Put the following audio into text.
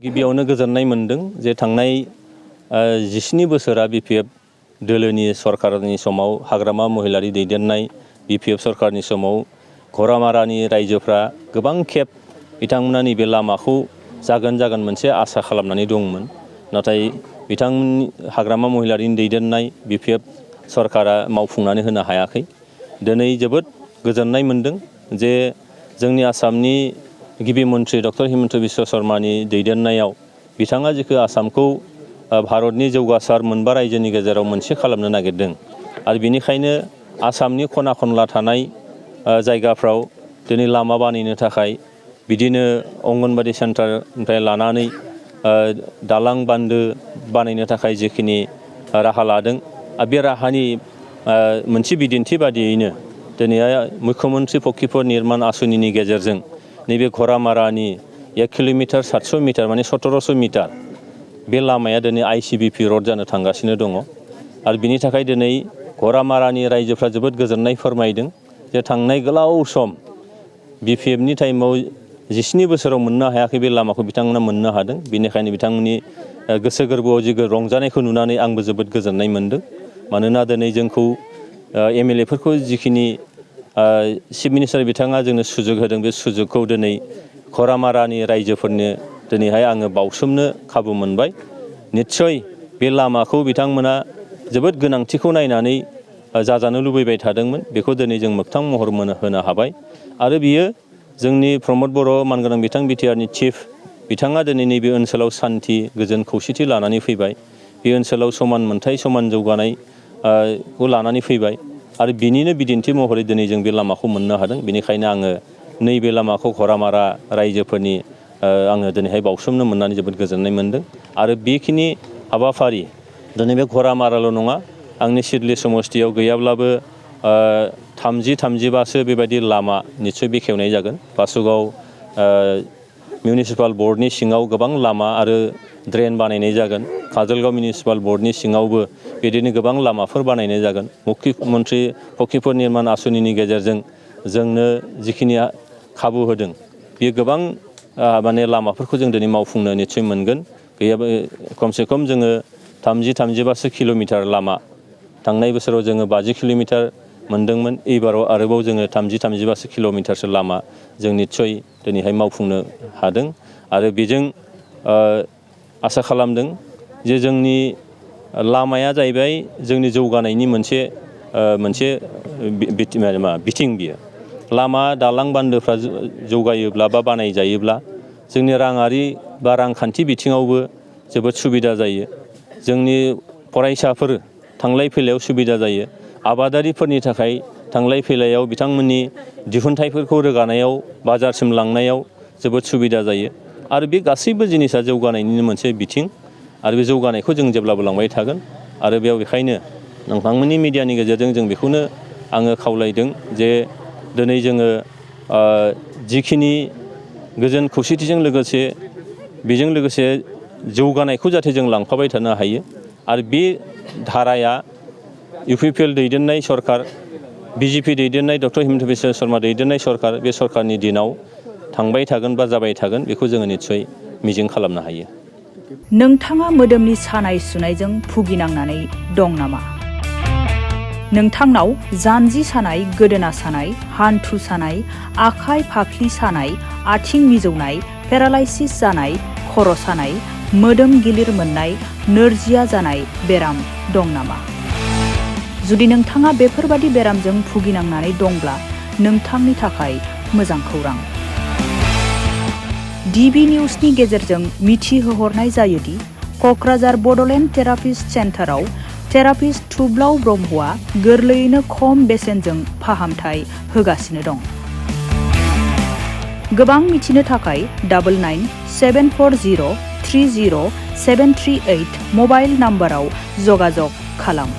गिबियावनो गोजोननाय मोनदों जे थांनाय 17 बोसोरा बिपिएफ दोलोनि सरकारनि समाव हाग्रामा महिलारि दैदेननाय बिपिएफ सरकारनि समाव घरामारानि रायजोफ्रा गोबां खेब बिथांमोना नैबे लामाखौ जागोन मोनसे आसा खालामनानै दंमोन। नाथाय बिथांमोननि हाग्रामा महिलारिनि दैदेननाय बिपिएफ सरकारा मावफुंनानै होनो हायाखै। दिनै जोबोद गोजोननाय मोनदों जे जोंनि आसामनि गिबि मन्त्रि डक्टर हिमन्त बिश्व शर्मानि दैदेननायाव बिथाङा जिखो आसामखौ भारतनि जौगासार मोनबा रायजोनि गेजेराव मोनसे खालामनो नागिरदों आरो बेनिखायनो आसामनि खना खनला थानाय जायगाफ्राव दिनै लामा बानायनो थाखाय बिदिनो अंगनबादि सेन्टारनिफ्राय लानानै दालां बान्दो बानायनो थाखाय जिखिनि राहा लादों बे राहानि मोनसे बिदिन्थि बादियैनो दिनै मुख्यमन्त्रि पक्किफोर निर्माण आसनिनि गेजेरजों नैबे घरामारानि 1 किल'मिटार 700 मिटार माने 1700 मिटार बे लामाया दिनै आईसीबीपी रड जानो थांगासिनो दङ आरो बिनि थाखाय दिनै घरामारानि रायजोफ्रा जोबोद गोजोननाय फोरमायदों जे थांनाय गोलाव सम बिपिएफनि टाइमाव 17 बोसोराव मोननो हायाखै बे लामाखौ बिथांमोना मोननो हादों। बेनिखायनो बिथांमोननि गोसो गोरबोआव जि रंजानायखौ नुनानै आंबो जोबोद गोजोननाय मोनदों। मानोना दिनै जोंखौ एमएलएफोरखौ जिखिनि चिफ मिनिस्टार बिथाङा जोंनो सुजुग होदों बे सुजुगखौ दिनै घरामारानि रायजोफोरनो दिनैहाय आङो बावसोमनो खाबु मोनबाय। निस्सय बे लामाखौ बिथांमोना जोबोद गोनांथिखौ नायनानै जाजानो लुबैबाय थादोंमोन। बेखौ दिनै जों मोगथां महर होनो हाबाय आरो बियो जोंनि प्रमद बर' मानगोनां बिथां बिटिआरनि चिफ बिथाङा दिनै नैबे ओनसोलाव सान्थि गोजोन खौसेथि लानानै फैबाय। बे ओनसोलाव समान मोनथाय समान जौगानाय खौ लानानै फैबाय आरो बिनिनो बिदिन्थि महरै दिनै जों बे लामाखौ मोननो हादों। बेनिखायनो आङो नैबे लामाखौ घरामारा रायजोफोरनि आङो दिनैहाय बावसोमनो मोननानै जोबोद गोजोननाय मोनदों आरो बेखिनि हाबाफारि दिनै बे घरामाराल' नङा आंनि सिडली समस्तियाव गैयाब्लाबो 30-35सो बेबायदि लामा निस्सय बेखेवनाय जागोन। बासुगाव मिउनिसिपाल बर्डनि सिङाव गोबां लामा आरो ड्रेन बानायनाय जागोन। काजलगाव मिउनिसिपाल बर्डनि सिङावबो बिदिनो गोबां लामाफोर बानायनाय जागोन। मुख्यमन्त्रि पक्किफोर निर्माण आसनिनि गेजेरजों जोंनो जिखिनि खाबु होदों बेयो गोबां माने लामाफोरखौ जों दिनै मावफुंनो निस्सय मोनगोन। गैयाबो खमसे खम जोङो 30-35सो किल'मिटार लामा थांनाय बोसोराव जोङो 50 किल'मिटार मोनदोंमोन। एबाराव आरोबाव जोङो 30-35सो किल'मिटारसो लामा जों निस्सय दिनैहाय मावफुंनो हादों आरो बेजों आसा खालामदों जे जोंनि लामाया जाहैबाय जोंनि जौगानायनि मोनसे बिथिं बियो। लामा दालां बान्दोफ्रा जौगायोब्ला बा बानायजायोब्ला जोंनि राङारि बा रांखान्थि बिथिङावबो जोबोद सुबिदा जायो। जोंनि फरायसाफोर थांलाय फैलायाव सुबिदा जायो। आबादारिफोरनि थाखाय थांलाय फैलायाव बिथांमोननि दिहुनथाइफोरखौ रोगानायाव बाजारसिम लांनायाव जोबोद सुबिदा जायो आरो बे गासैबो जिनिसा जौगानायनिनो मोनसे बिथिं आरो बे जौगानायखौ जों जेब्लाबो लांबाय थागोन आरो बेखायनो नोंथांमोननि मिडियानि गेजेरजों जों बेखौनो आङो खावलायदों जे दिनै जोङो जिखिनि गोजोन खौसेथिजों लोगोसे बेजों लोगोसे जौगानायखौ जाहाथे जों लांफाबाय थानो हायो आरो बे धाराया इउपिपिएल दैदेननाय सरकार बिजेपि दैदेननाय डक्टर हिमन्त बिश्व शर्मा दैदेननाय सरकार बे सरकारनि दिनाव थांबाय थागोन बा जाबाय थागोन बेखौ जोङो निस्सय मिजिं खालामनो हायो। नोंथाङा मोदोमनि सानाय सुनायजों भुगिनांनानै दं नामा? नोंथांनाव जानजि सानाय, गोदोना सानाय, हान्थु सानाय, आखाइ फाफ्लि सानाय, आथिं मिजौनाय, पेरालाइसिस जानाय, खर' सानाय, मोदोम गिलिर मोननाय, नोरजिया जानाय बेराम दं नामा? जुदि नोंथाङा बेफोरबादि बेरामजों भुगिनांनानै दंब्ला नोंथांनि थाखाय मोजां खौरां। DB निउसनि गेजेरजों मिथिहोहरनाय जायोदि क'क्राझार बड'लेण्ड थेरापिस्ट सेन्टाराव थेरापिस्ट थुब्लाव ब्रह्मआ गोरलैयैनो खम बेसेनजों फाहामथाय होगासिनो दं। गोबां मिथिनो थाखाय 9974030738 मबाइल नाम्बाराव जगाजग खालाम।